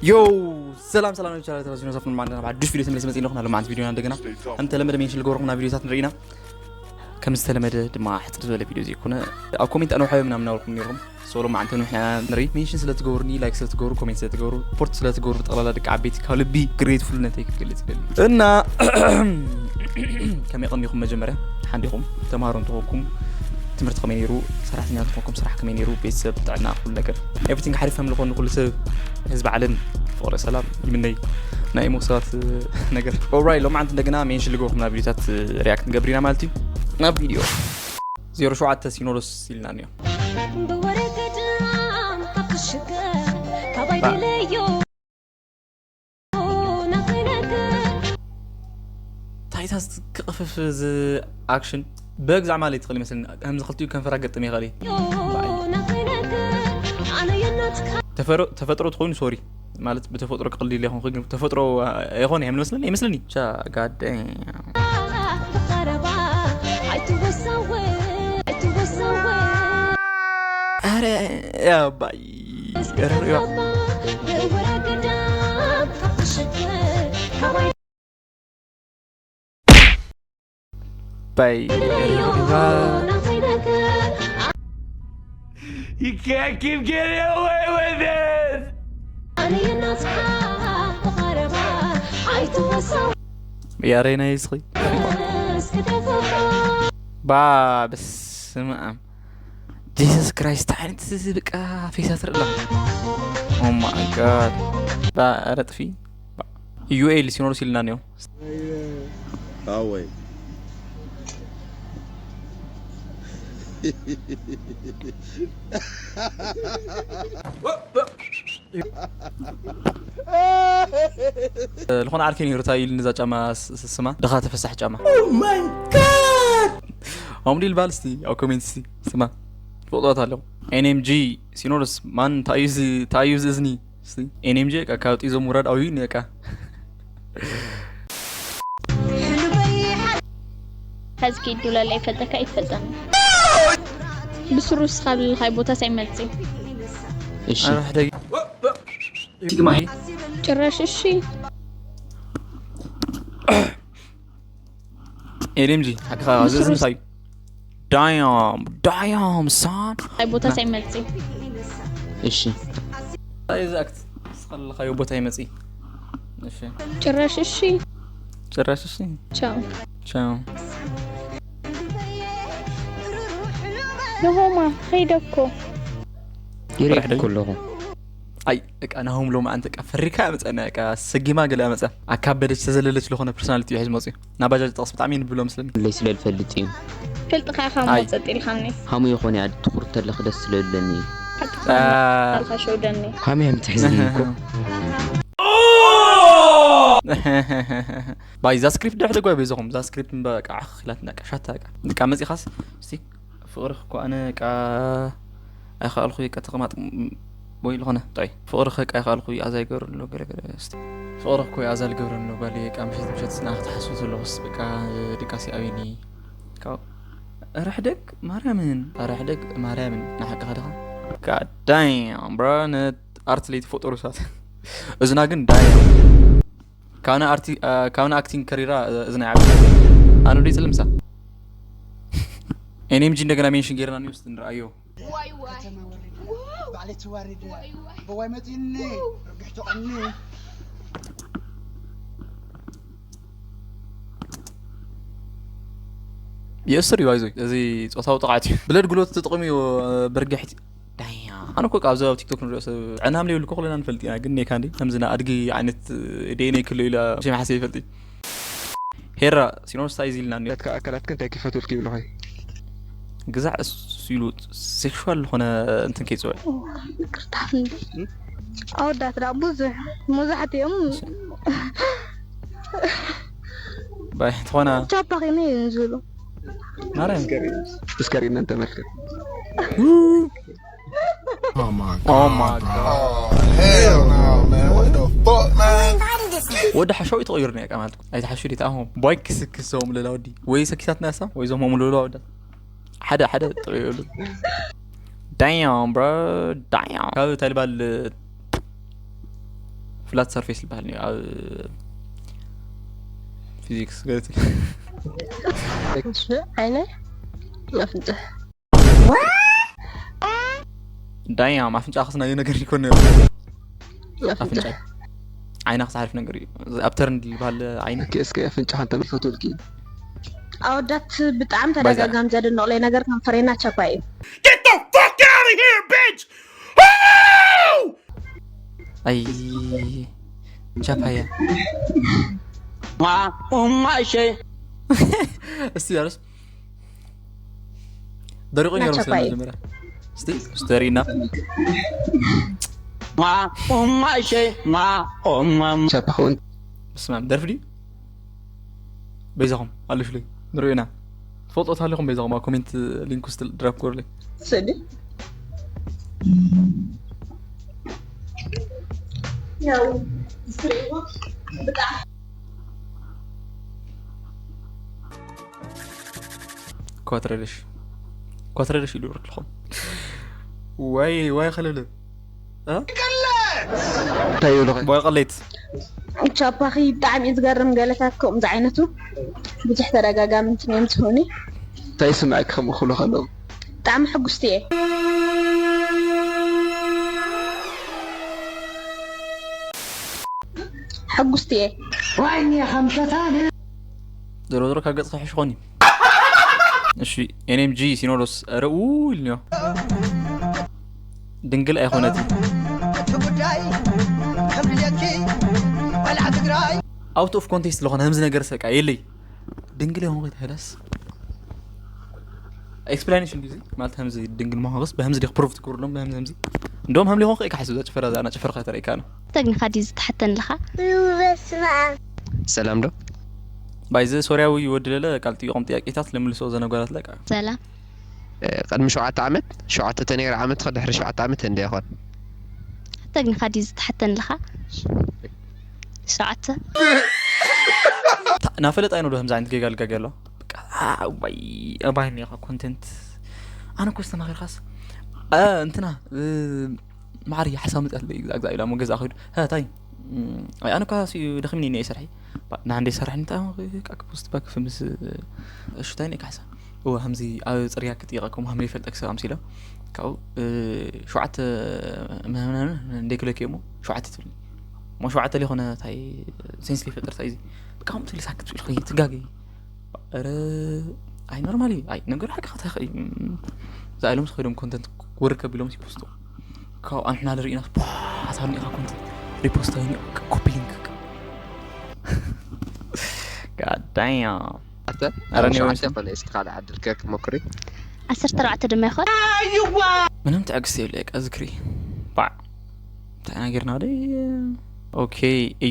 ዮ ሰላም ሰላም፣ ቻላ ተራዚኖ ሰፍን ማንደና ባዱሽ ቪዲዮ ተመልሰ መጽእ ኣለኹ። ናሎም ማንት ቪዲዮና እንደገና ከም ተለመደ ሜንሽን ልገብረኩም ናብ ቪዲዮታት ንርኢና። ከም ዝተለመደ ድማ ሕጽር ዝበለ ቪዲዮ ዘይኮነ፣ ኣብ ኮሜንት ኣነውሓዮ ምናምን እናበልኩም ነይርኩም። ሶሎ ማዓንተ ንሕና ንርኢ ሜንሽን ስለ ትገብሩኒ፣ ላይክ ስለ ትገብሩ፣ ኮሜንት ስለ ትገብሩ፣ ስፖርት ስለ ትገብሩ፣ ጠቕላላ ደቂ ዓበይቲ ካብ ልቢ ግሬትፉልነተይ ክገልጽ ይደሊ። እና ከመይ ቀኒኹም? መጀመርያ ሓንዲኹም ተምሃሮ እንተኾንኩም ትምህርቲ ከመይ ነይሩ? ሰራሕተኛ እንተኾንኩም ስራሕ ከመይ ነይሩ? ቤተሰብ፣ ጥዕና፣ ኩሉ ነገር፣ ኤቭሪቲንግ ሓሪፍ ከም ዝኾኑ ኩሉ ሰብ፣ ህዝቢ ዓለም ፍቕሪ ሰላም ይምነይ። ናይ ኢሞ ሰባት ነገር። ኦራይ፣ ሎማዓንቲ እንደገና ሜንሽን ልገብርኩም ናብ ቪዲዮታት ሪያክት ንገብር ኢና ማለት እዩ። ናብ ቪዲዮ። ዜሮ ሸውዓተ ሲኖዶስ ኢልና እኒኦ። ብወረ ገዳም ካብ ክሽገር ካብ ኣይደለዮ ናፈነገ። ታይታስ ክቕፍፍ እዚ ኣክሽን በግዛዕ ማለት ይትኽእል ይመስለኒ። ከምዚ ክልቲኡ ከንፈራ ገጥም ይኽእል እዩ። ተፈሮ-፣ ተፈጥሮ ትኾይኑ ሶሪ ማለት ብተፈጥሮ ክቕልል ይኹን ግን ተፈጥሮ ኣይኾነ እዮም መስለኒ፣ ይመስለኒ። ቻ ጋደ። ኣረ ያባይ። ባይ። You can't keep getting away with it. ያሬና ይስኺ። ባ በስመ ኣብ። ጂሰስ ክራይስት ዓይነት እዚ በቃ ፌሳ ትርኢ ኣላ። Oh my God። ባ ኧረ ጥፊ። ዩኤል ሲኖዶስ ኢልና እኒኦ። ኣወይ። ዝኾነ ዓርከይ ነይሩ፣ እንታይ ኢሉ ነዛ ጫማ ስ-፣ ስ-፣ ስማ ድኻ ተፈሳሕ ጫማ። Oh my God! ኦም ዲል ባል እስቲ ኣብ ኮሜንት እስቲ ስማ ትፈልጥዋት ኣለኹ። ኤንኤምጂ ሲኖዶስ ማን ታዩ ዝ-፣ ታዩ ዝእዝኒ እስቲ። ኤንኤምጂ በቃ ካብ ጢዞም ውራድ ኣውዩ በቃ። ሐዚ ኪድ ዱለላ ይፈልጠካ ይፈልጠኒ። ብስሩ እስኻ ብልኻይ ቦታ ሳይመጽእ። እሺ። ኣረ ሕደጊ። ጭራሽ እሺ። ኤልኤምጂ ሓቅኻ፣ እዚ፣ እዚ ምሳይ ዳያም፣ ዳያም ሳን። ኣይ ቦታ ሳይመጽእ። እሺ። ኣይ፣ እዚ ኣክት፣ እስኻ ለኻዮ ቦታ ይመጽእ። እሺ። ጭራሽ እሺ። ጭራሽ እሺ። ቻው። ቻው። ንሆማ ኸይደ እኮ። ይርእየኩ ኣለኹ። ኣይ፣ እቃ ናሆም ሎማዓንቲ እቃ ፈሪካ መጸና፣ እቃ ሰጊማ ገለ መጸ። ኣካበደች ተዘለለች ለኾነ ፐርሶናሊቲ እዩ ሒዙ መጽዩ። ናብ ባጃጅ ጠቕስ ብጣዕሚ እዩ ንብሎ መስለኒ። ለይ ስለ ልፈልጥ እዩ። ፈልጥኻ ኢኻ እሞ ኣይ። ጸጥ ኢልካኒ። ሃሙ ይኾን እያ ትኹር ተለኽ ደስ ስለ ልብለኒ እዩ። ሓቅኻ ኣ። ኣልካ ሸውደኒ። ሃሙ እያ ምትሕዝኒ እኮ። ባይ፣ እዛ ስክሪፕት ዶ ሕደጓ በይዛኹም፣ እዛ ስክሪፕት እምበ ቃ ዓኽ ኢላትና፣ ቃ ሻታ፣ ቃ። ቃ መጺኻስ፣ እስቲ፣ ፍቕርኺ እኮ ኣነ ቃ ኣይኸኣልኩ፣ ቃ ተቐማጥ፣ ም-፣ ወይ ዝኾነ፣ ጣይ፣ ፍቕርኺ ቃ ኣይኸኣልኩ፣ ኣዛ ይገብረሉ፣ ገለ፣ ገለ፣ እስቲ። ፍቕርኺ እኮ ኣዛ ልገብረሉ፣ ጓለይ፣ ቃ ምሸት፣ ምሸት ንዓኺ ተሓስብ ዘለኹስ፣ በቃ፣ ድቃስ ይኣብየኒ። ካብ፣ ኧረ ሕደግ፣ ማርያምን፣ ኧረ ሕደግ፣ ማርያምን፣ ንሓቅኻ ድኻ? God damn, bro፣ ነ-፣ ኣርት ለይቲ ፈጠሩ ሰባት። እዝና ግን ዳይ። ካነ ኣርቲ-፣ አ፣ ካነ ኣክቲንግ ከሪራ፣ እ፣ እዝና ይዓቢ። ኣነ ደይ ጽልምሳ። ኤንኤምጂ እንደገና ሜንሽን ጌርና ኒውስ ንርኣዮ። ዋይ ዋይ። ከተማ ወሪድና። ዋው። ባዕለይ ትዋርድ። ዋይ ዋይ። በዋይ መጺኒ። ዋው። ርግሕ ተቐኒ። የእስር እዩ፣ ኣይዞይ። እዚ ጾታዊ ጥቕዓት እዩ። ብለድ ጉልበት ተጠቒሙ እዩ፣ ብርግሕቲ። ዳያ። ኣነ እኮ ኣብዚ ኣብ ቲክቶክ ንሪኦ ሰብ ዕናም ለይብሉ እኮ ኩልና ንፈልጥ ኢና፣ ግን ኔካ እንዲ ከምዚ ንኣድጊ ዓይነት ዲኤንኤ ክህልዮ ኢለ ሽም ሓሲበ ይፈልጥ እዩ። ሄራ፣ ሲኖር ሳይዝ ኢልና እኒኦ። ኣካላት፣ ኣካላትክ እንታይ ክፈትወልክ ይብልኻ እዩ? ግዛዕ እሱ ኢሉ ሴክሹዋል ዝኾነ እንትን ከይጽውዕ። ይቅርታ እንዲ። ኣወዳት ደኣ ብዙሕ፣ መብዛሕትኦም ባይ፣ ትኾና። ቻፓ ኺነ እዮም ዝብሉ። ማርያም። እስከ ሪእና እንተመልከት። Oh my God. Oh, hell no, man. What the fuck, man? ወዲ ሓሻዊ ተቐይሩ ነው ያቃ ማለት እኮ። ኣይትሓሹ ዲታ ኣሁን። ቦይ ክስክስ ዞም ልላ ወዲ። ወይ ሰኪታት ናሳ፣ ወይ ዞም ሆም ልላ ወዳ። ሓደ፣ ሓደ ጥቕይሉ። Damn, bro. Damn. ካብ ታሊባል ፍላት ሰርፌስ ዝበሃል እዩ ኣብ ፊዚክስ ገለቲ ዓይነ ኣፍንጫ ዳያም ኣፍንጫ ክስናዮ ነገር ይኮን ነሩ ኣፍንጫ ዓይና ክሳሕልፍ ነገር እዩ ኣብ ተርን ዝበሃል ዓይኒ እስከ እስከ ኣፍንጫ ከንተ ይፈትልኪ ኣወዳት ብጣዕሚ ተደጋጋሚ ዘደንቕለይ ነገር ከም ፍሬና ቻፓ እዩ Get the fuck out of here, bitch! ኣይ ቻፓያ ማ ኡማ ሸይ እስቲ ያለስ ደሪቆ ነሩ ናቸው ስለ ባይ። መጀመሪያ እስቲ ስተሪና ማ ኡማ ሸይ ማ ኡማ ቻፓ ኸውን በስማም ደርፊ ድዩ በይዛኹም ኣለሽለይ ንሪኦ ኢና ትፈልጦ ታሊኹም በይዛኹም ኣብ ኮሜንት ሊንክ ውስጥ ድራፕ ጎርለይ ስእሊ ኳትረደሽ ኳትረደሽ ኢሉ ይወርድልኹም ዋይ ዋይ ከለለ እንታይ ይብሉ ዋይ ቀለይት ቻፓኺ ብጣዕሚ እዩ ዝገርም ገለታት ከምኡ ዝዓይነቱ ብዙሕ ተደጋጋሚ እንትን እዮም ዝህቡኒ እንታይ ስምዐ ክኸም ክብሉ ከለዉ ብጣዕሚ ሕጉስቲ እየ ሕጉስቲ እየ ዞሮ ዞሮ ካብ ገጽ ክሕሽ ኾን እዩ እሺ ኤንኤምጂ ሲኖዶስ ረኡ ኢልኒዮ ድንግል ኣይኮነትን እቲ ጉዳይ ከም ድልየትኪ ቆልዓ ትግራይ ኣውት ኦፍ ኮንቴክስት ዝኾነ ከምዚ ነገር ሰቃ የለይ ድንግል ይኹን ከይተህዳስ ኤክስፕላኔሽን ዲዚ ማለት ከምዚ ድንግል ምዃንክስ ብከምዚ ዲክ ፕሩፍ ትገብርሎም ብከምዚ ከምዚ እንደውም ከም ሊኾን ከይካ ሓስብ እዛ ጭፈራ እዛ ጭፈራ ከተርእካ ነው ተግኒኻ ድዩ ዝተሓተን ኣለኻ ሰላም ዶ ባይዘ ሶርያዊ ወዲ ለለ ቃል ጥይቆም ጥያቄታት ለምልሶ ዘነጓላት ለቃ ሰላም ቅድሚ ሸውዓተ ዓመት ሸውዓተ ተነይረ ዓመት ድሕሪ ሸውዓተ ዓመት እንደ ይኾን ተግኒኻ ድዩ ዝተሓተን ኣለኻ ሸውዓተ ናፈለጥ ኣይኖ ዶ ከምዚ ዓይነት ጌጋ ልጋጊ ኣሎ ባይ ባይ ኔኻ ኮንተንት ኣነ ኮ ዝተማኸርካስ እንትና ማዕሪ ሓሳብ መፅኣት ለይ ግዛ ግዛ ኢላ ሞ ገዛ ከይዱ ታይ ኣነ ኳ ደኽምኒ ነ ይሰርሒ ንሓንደ ይሰርሕ ንታ ክፖስት ባክ ምስ እሽታይ ነ ካሕሳ እወ ከምዚ ኣብ ፅርያ ክጥይቐኩም ከም ይፈልጠክ ሰ ኣምሲሎ ካብኡ ሸውዓተ ምናምን እንደ ክለክ እሞ ሸውዓተ ትብል ሞ ሸውዓተ ሊኾነ ታይ ሴንስ ሊፈጥር ታይ እዚ ብቃም ትብል ሳክት ትብል ትጋገይ ረ ኣይ ኖርማሊ ኣይ ነገር ሓቂ ከተኸ እዛ ኢሎም ዝኸይዶም ኮንተንት ክወርድ ከቢሎም ይፖስቶ ካብ ኣንሕና ንርኢና ኣሳብ ኒኻ ኮንተንት ሪፖስት ኮይኑ ኮፒ ሊንክ ጋዳያ ኣረ ኒወይስ ሸውዓተ ኮነ እስቲ ካልእ ዓዲ ልከክ ሞክሪ ዓሰርተ ኣርባዕተ ድማ ይኾን ምንም ትዕግስቲ የብለይ ቀ ዝክሪ ባዕ እንታይ ኢና ጌርና ደ ኦኬ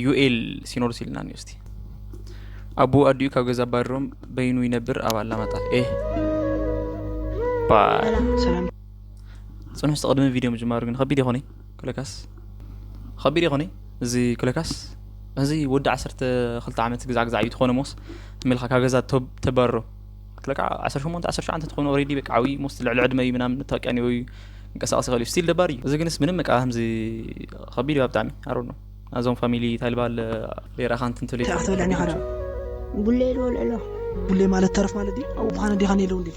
ዩኤል ሲኖዶስ ኢልና ኒዮ እስቲ ኣቦ ኣዲኡ ካብ ገዛ ኣባሪሮም በይኑ ይነብር ኣብ ኣላማጣ ኤህ ባዕ ሰላም ፅኑሕ ቅድሚ ቪድዮ ምጅማሩ ግን ከቢድ ይኾነ ክለካስ ከቢድ ይኾነ እዚ ክለካስ እዚ ወዲ ዓሰርተ ክልተ ዓመት ግዛዕ ግዛዕ እዩ ትኾነ ሞስ ሚልካ ካብ ገዛ ተብ- ተባርሮ ክለካ ዓሰርተ ሸሞንተ ዓሰርተ ትሽዓተ ትኾነ ኦሬዲ በቃ ዓብዪ ሞስ ልዕሊ ዕድመ እዩ ምናምን መታወቂያ ኒወ እዩ እንቀሳቀስ ይኽእል እዩ ስቲል ደባር እዩ እዚ ግንስ ምንም በቃ ከምዚ ከቢድ እዩ ብጣዕሚ ኣሮ ነው ናዞም ፋሚሊ ታልባል ሌራ ካንት እንትብል እንታይ ክትበልዕኒ ኢኻ ዶ ቡለ ኢልዎ ልዕሎ ቡሌ ማለት ተረፍ ማለት ድዩ ኣብኡ ብኻነ ዲኻ ነለው እንዲ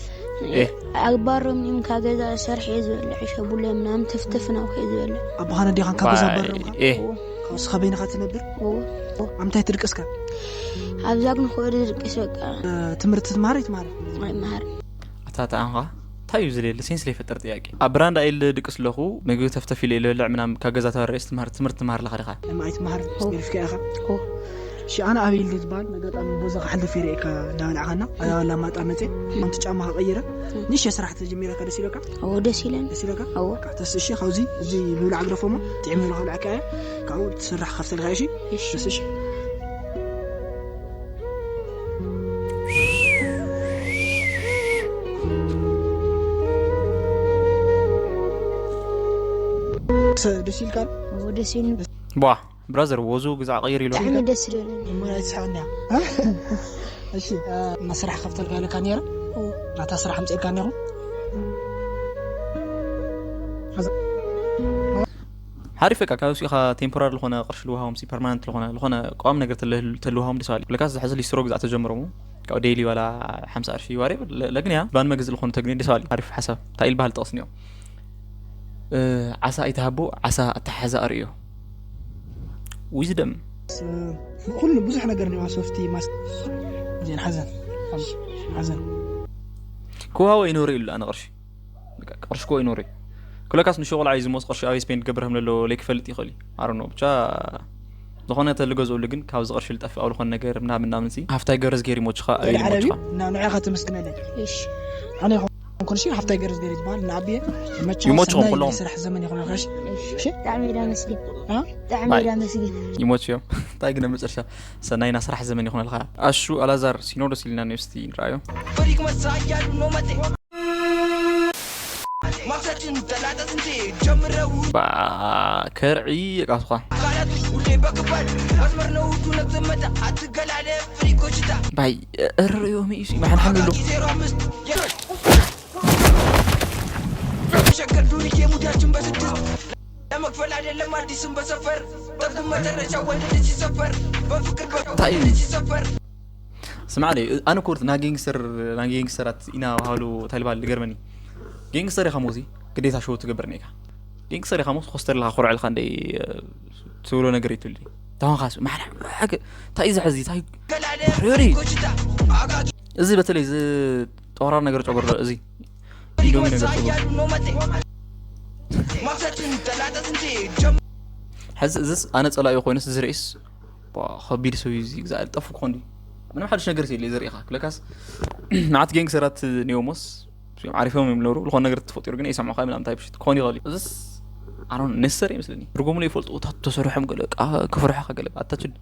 ኤ ኣግባሮም እዮም ካብ ገዛ ሰርሐ እየ ዝበልዕ ሸ ቡለ ምናምን ትፍትፍ ናውከ እየ ዝበልዕ ኣቦኻነ ዲኻን ካብ ገዛ ኣባሮም ኤ ካብኡ ስኻ በይንኻ ትነብር እዎ ኣብ ምንታይ ትድቅስካ ኣብዛ ግን ክወደ ዝድቅስ በቃ ትምህርቲ ትምሃር ይትምሃር ኣይምሃር ኣታ ተኣንኻ እንታይ እዩ ዝለየለ ሴንስ ለይፈጠር ጥያቄ ኣብ ብራንዳ ኢለ ድቅስ ኣለኹ ምግቢ ተፍተፍ ኢለ ኢለ በልዕ ምናም ካብ ገዛ ተበረስ ትምህር ትምህርቲ ትምሃር ኣለኻ ዲኻ እማ ኣይትምሃር ስሜልፍካ ኢኻ እሺ ኣነ ኣበይ ኢል ዝበሃል ኣጋጣሚ ቦዛ ክሓልፍ ይርእየካ እንዳበላዕኻና ኣላማጣ መፀ ኣንቲ ጫማ ከቐይረ ንሽ ስራሕ ተጀሚረካ ደስ ኢለካ እዎ ደስ ኢለን ደስ ኢለካ እዎ ተስ እሺ ካብዚ እዚ ምብላዕ ግደፎሞ ጥዕም ዝብላ ከብልዐካ እየ ካብኡ ትስራሕ ከፍተልካ እሺ እሺ ደስ እሺ ደስ ኢልካ እዎ ደስ ኢሉ ቧ ብራዘር ወዙ ግዛዕ ቀይር ኢሉ ብጣዕሚ ደስ ኢሉኒ እሞ ኣይትስሕቅኒ እያ እሺ እና ስራሕ ከፍተልካ ኢለካ ነይረ ናታ ስራሕ ኣምፅእልካ እኒኹ ሓሪፍ በቃ ካብ ሲኻ ቴምፖራሪ ዝኾነ ቅርሺ ልውሃቦም ሲ ፐርማነንት ዝኾነ ዝኾነ ቀዋሚ ነገር ተልውሃቦም ደስ ባሊ ለካስ ዝሐዚ ሊስትሮ ግዛዕ ተጀምሮሙ ካብ ዴይሊ ዋላ ሓምሳ ቅርሺ ዋሬ ለግንያ ባን መግዝ ዝኾነ ተግኒ ደስ ባሊ ሓሪፍ ሓሳብ እንታይ ኢል ባህል ጠቕስኒዮ ዓሳ ኣይትሃቦ ዓሳ ኣተሓሓዛ ኣርእዮ ዊዝደም ኩሉ ብዙሕ ነገር ኒዋ ሶፍቲ ማስ ዜን ሓዘን ሓዘን ክውሃቦ ይኖር ኢሉ ኣነ ቅርሺ ቅርሺ ክዎ ይኖር እዩ ክለካስ ንሾ ቆልዓ እዩ ዝሞስ ቅርሺ ኣበይ ስፔንድ ገብር ከም ለሎ ለይ ክፈልጥ ይኽእል እዩ ኣሮኖ ብቻ ዝኾነ ተልገዝኡሉ ግን ካብዚ ቅርሺ ልጠፍእ ኣብ ዝኾነ ነገር ምናምን ምናምን ሲ ሃፍታይ ገረዝ ገይር ይሞችኻ ኣበይ ይሞችኻ ንዕኻ ተመስግነለይ ኣነ ይኹን ኩልሲ ሃፍታይ ገረዝ ገይር ዝበሃል ንዓብየ ይሞችኹም ኩሎም ስራሕ ዘመን ይኹን ኸሽ ብጣዕሚ ኢዳ መስግን አ? ብጣዕሚ ኢዳ መስግን ይሞች እዮም እንታይ ግን ኣብ መጨረሻ ሰናይና ስራሕ ዘመን ይኹነልካ ኣሹ ኣላዛር ሲኖዶስ ኢልና ንስቲ ንረኣዮ ፈሪቅ መሳያ ዱኖ መጤ ማክሳችን ተላጠስ እንጂ ጀምረው ባ ከርዒ የቃስኳ ቃላት ሁሌ በክባድ መስመር ነው እጁ ነብዘመተ አትገላለ ፍሪቆችታ ባይ እርዮ ሚእሲ ማሓንሓን ኣሎ ዜሮ አምስት ሸገር ዱርዬ ሙዳችን በስድስት ለመክፈል አይደለም አዲስም በሰፈር ጠብም መጨረሻ ወንድ ልጅ ሲሰፈር በፍቅር ታይ? በወንድ ልጅ ሲሰፈር ስማዕ ለይ ኣነ ኮርት ና ጌንግስተር ና ጌንግስተራት ኢና ባሃሉ ታልባል ዝገርመኒ ጌንግስተር ኢኻ ሞዚ ግዴታ ሸው ትገብር ኔካ ጌንግስተር ኢኻ ሞስ ኮስተር ኢልካ ኮርዕ ኢልካ እንደ ትብሎ ነገር ይትብል ታሆንካስ ማሕና እንታይ እዩ ዝሕዚ እንታይ ገላለ ሪሪ ኮችታ አቃቂ እዚ በተለይ እዚ ጠወራር ነገር ጨጎር እዚ ኢንዶሚ ነገር ጨጎር ያሉ ነው መጤ ማክሳችን ተላጠስ እንጂ ጀም ሕዚ እዚስ ኣነ ጸላኢ ኮይነስ ዝርእስ ከቢድ ሰብ እዩ እዚ ግዛእ ጠፉ ክኾን ድዩ ምንም ሓድሽ ነገር የለ ዘርእኻ ክለካስ ንዓት ጌንግ ሰራት ኔዎሞስ ዓሪፎም እዮም ነበሩ ዝኾነ ነገር ተፈጢሩ ግን ይሰምዑኻ ምናምን ታይፕ ሽት ክኾን ይኽእል እዩ እዚስ ኣሮን ነሰር ይመስለኒ ትርጉሙ ይፈልጡ እታት ተሰርሖም ገለ ክፍርሖ ገለ ኣታችን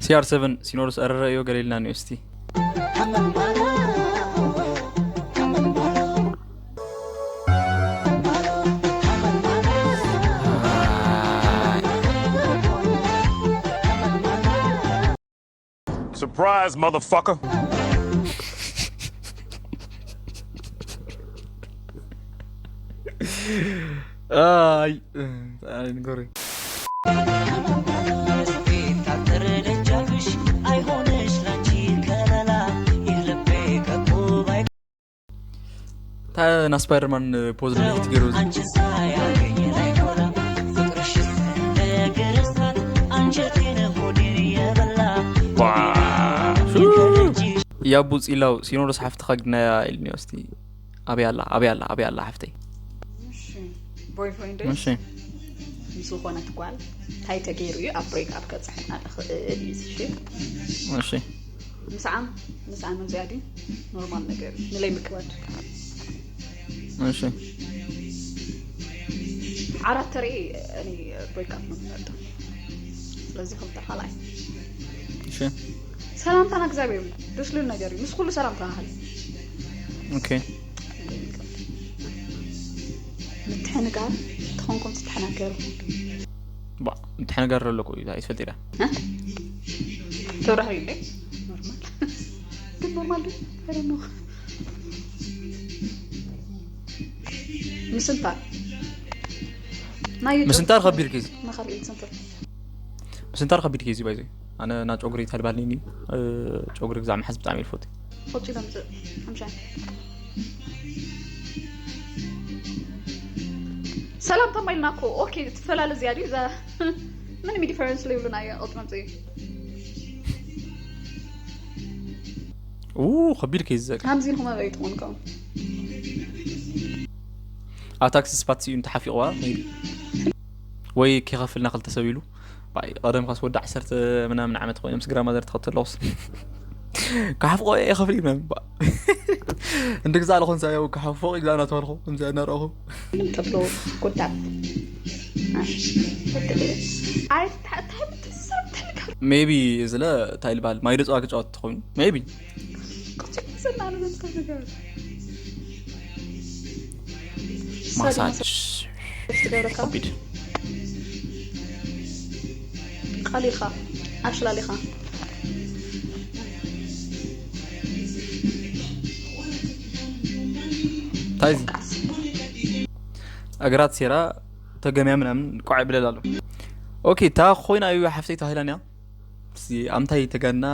ሲኣር ሰቨን ሲኖዶስ ኣረረዮ ገለ ኢልና ኒዮ እስቲ Surprise, motherfucker. ኣይ ንገሪ እታ ና ስፓይደርማን ፖዝ ፊት ገይሩ ያቡ ፂላው ሲኖዶስ ሓፍትኻ ግናያ ኢልኒ እስቲ ኣበይ ኣላ ኣበይ ኣላ ኣበይ ኣላ ሓፍተይ boyfriend እሺ ምስ ዝኾነት ጓል እንታይ ተገይሩ እዩ ኣብ break up ከብፅሐና ዝኽእል እዩ እሺ እሺ ምስዓም ምስዓም እዚኣ ድዩ ኖርማል ነገር እዩ ንለይ ምክባድ እሺ ዓራት ተርኢ እኔ break up ነው የምመርጠው ስለዚህ ክልተ ካልኣይ እሺ ሰላምታና እግዚኣብሔር እዩ ደስ ልብል ነገር እዩ ምስ ኩሉ ሰላምታ ሃለ ኦኬ ምትሕንጋር ተኾንኩም ትተሓናገሩ ባ ምትሕንጋር ኣለኩ እዩ ኣይትፈልጥ ኢላ ተብራህሪ እንዴ ኖርማል ግን ኖርማል ዶ I don't know ምስንታር ናይ ምስንታር ከቢድ ኬዝ መኻል ኢል ሰንተር ምስንታር ከቢድ ኬዝ ባይዘ ኣነ ና ጨጉሪ ተልባልኒ ጨጉሪ ግዛዕ መሓዝ ብጣዕሚ ይልፎት ቆፂ ለምፅእ ሓምሻ ሰላም ተማይልና እኮ ኦኬ ትፈላለ ዝያድ እዩ ምንም ዲፈረንስ ለይብሉና እየ ቆፂ መምፅእ እዩ ኡ ከቢድ ኬዝ ዘ ሃምዚ ንኹም ኣበይ ትኾኑ ከም ኣብ ታክሲ ስፓት ስዩም ተሓፊቕዋ ወይ ከይኸፍልና ክልተ ሰብ ኢሉ ባይ ቀደም ካስ ወዲ ዓሰርተ ምናምን ዓመት ኮይኖም ስግራ ማዘር ተኸተለውስ ካሓፍቆ የኸፍል እዩ ምናምን ባ እንደ ግዛ ኣለኹን ሳየው ካሓፎቕ ግዛ እናተበልኹ ከምዚ እናረኹ ምንም ተብሎ ጎዳም ኣይ እንታይ ምትሰብ ተልካ ሜቢ ዝለ እንታይ ልበሃል ማይ ደፅዋ ክጫወት ትኾይኑ ሜቢ ዘናለ ዘምስከት ነገር ማሳጅ ትገብረካ ከቢድ ቃሊኻ ኣሽላሊኻ እንታይ እዚ እግራት ሴራ ተገምያ ምናምን ቋዕ ይብለል ኣሎ። ኦኬ፣ እታ ኮይና እዩ ሓፍተይ ተባሂላን እያ። እስቲ ኣምታይ ተጋና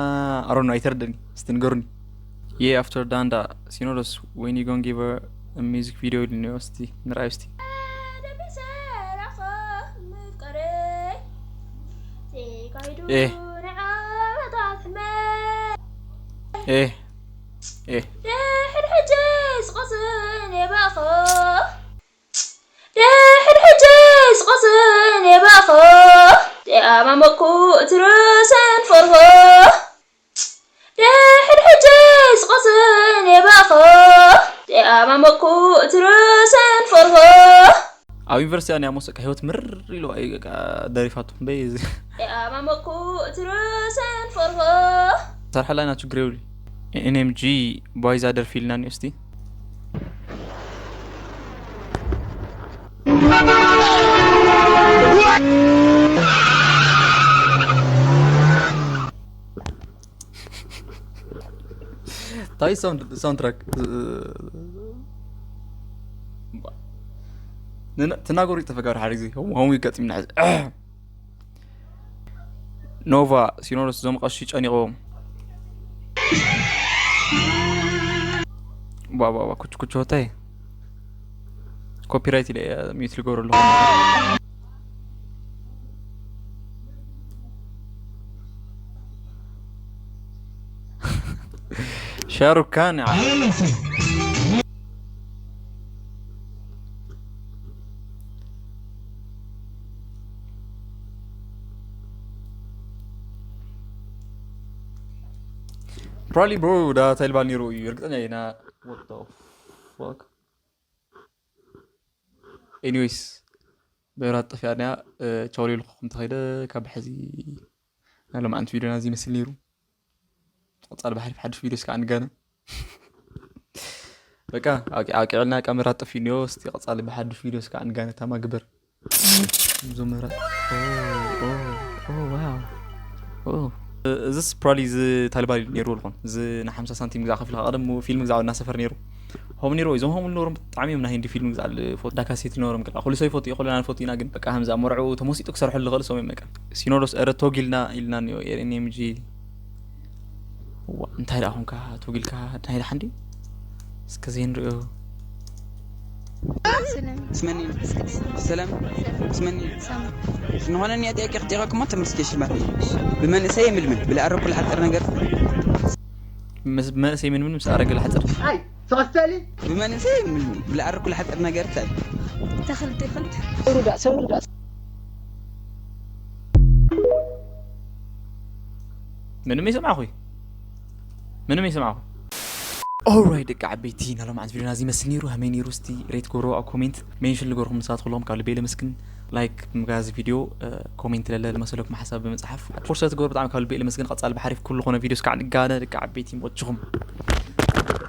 ኣሮን ኣይተረደኒ። እስቲ ንገሩኒ። Yeah, after Danda, Sinodos, when you gonna give her a music video ኢሉኒ። እስቲ ንርኣዩ እስቲ። ኤ፣ ኤ፣ ኤ። ድሕር ሕጂ ስቆስን የባኸ ድሕር ሕጂ ስቆስን የባኸ ደኣማመኩ እቲ ርእሰን ፈርሆ ድሕር ሕጂ ስቆስን የባኸ ደኣማመኩ እቲ ርእሰን ፈርሆ ኣብ ዩኒቨርሲቲ ኣንያ ሞስ በቃ ህይወት ምር ኢሉ እዩ በቃ ደሪፋቱ በይ እዚ ደኣማመኩ እቲ ርእሰን ፈርሆ ሰርሐላ ኢና ችግር የብሉ። ኤንኤምጂ ባይዛ ደርፊ ኢልና እስቲ። ታይ ሳውንድ ሳውንድ ትራክ ትናገሩ ይጠፈጋሩ ሓደ ግዜ ሆም ይጋጥምና። ኖቫ ሲኖዶስ እዞም ቀሺ ጨኒቕዎም። ባባባ ኩች ኩች ሆታይ ኮፒራይት ኢለ ሚዩት ልገብረሉ። ሻሩካን ፕሮባብሊ ብሮ ዳ ተልባል ነይሩ እዩ እርግጠኛ ኢና። What the fuck? ኤኒዌይስ ብራት ጠፊኣና። ቻው ሌልኩም ተኸይደ ካብ ሕዚ ናይ ሎማዓንቲ ቪድዮና እዚ ይመስል ነይሩ። ቀፃሊ ባሕሪ ሓድሽ ቪድዮስ ከዓ ንጋነ። በቃ ኣውቂ- ኣውቂዕልና ቃ ምራት ጠፊኡ እኒኦ። እስቲ ቀፃሊ ብሓድሽ ቪድዮስ ከዓ ንጋነ። ታማ ግበር። እዞም ምራት ኦ፣ ኦ፣ ኦ፣ ዋው። ኦ። እዚስ ፕሮባብሊ እዚ ታልባል ነይሩ ልኾን እዚ ንሓምሳ ሳንቲም ግዛ ከፊልካ ቀደም ፊልም ግዛ እናሰፈር ነይሩ። ሆም ነይሩ እዞም ሆም ነሮም ብጣዕሚ እዮም ናይ ህንዲ ፊልም ግዛ ፎቶ ዳካሴት ነሮም ግላ ኩሉ ሰብ ይፈቱ ይኽእሉ ኢና ንፈቱ ኢና ግን በቃ ከምዛ መርዑ ተመሲጡ ክሰርሐሉ ዝኽእል ሰብ እዮም በቃ። ሲኖዶስ ኧረ ቶግ ኢልና ኢልና እኒኦ ኤንኤምጂ። ዋ፣ እንታይ ደኣ ኹንካ ቶግ ኢልካ ናይ ደሓን ድዩ? እስከ ዘይንሪኦ። ስመኒ ሰላም ስመኒ ዝኾነ ኒያ ጥያቄ ክጠይቀኩም ተመልስኬ ሽልማት ብመንእሰይ የምልምን ብለኣረኩ ለሓፀር ነገር ምስ መንእሰይ ምን ምን ምስ ኣረገ ለሓፀር ኣይ ተወስተሊ ብመንእሰይ የምልምን ብለኣረኩ ለሓፀር ነገር ታይ ተኽልቲ ይኽእል ሩዳ ሰብ ሩዳ ምንም ይሰማዕኹ ምንም ይሰማዕኹ። ኦራይት ደቂ ዓበይቲ ናሎም ዓንት ቪዲዮና እዚ መስል ነይሩ ሃመይ ነይሩ እስቲ ሬት ጎሮ ኣብ ኮሜንት ሜንሽን ልገርኩም ንሳት ኩሎም ካብ ልቤ ለመስግን። ላይክ ብምጋዝ ቪዲዮ ኮሜንት ለለ ለመሰለኩም ሓሳብ ብምፅሓፍ ፎርሰት ጎሮ ብጣዕሚ ካብ ልቤ ለመስግን። ቀፃል ብሓሪፍ ኩሉ ኮነ ቪዲዮ እስካዕ ንጋነ ደቂ ዓበይቲ ይመችኹም።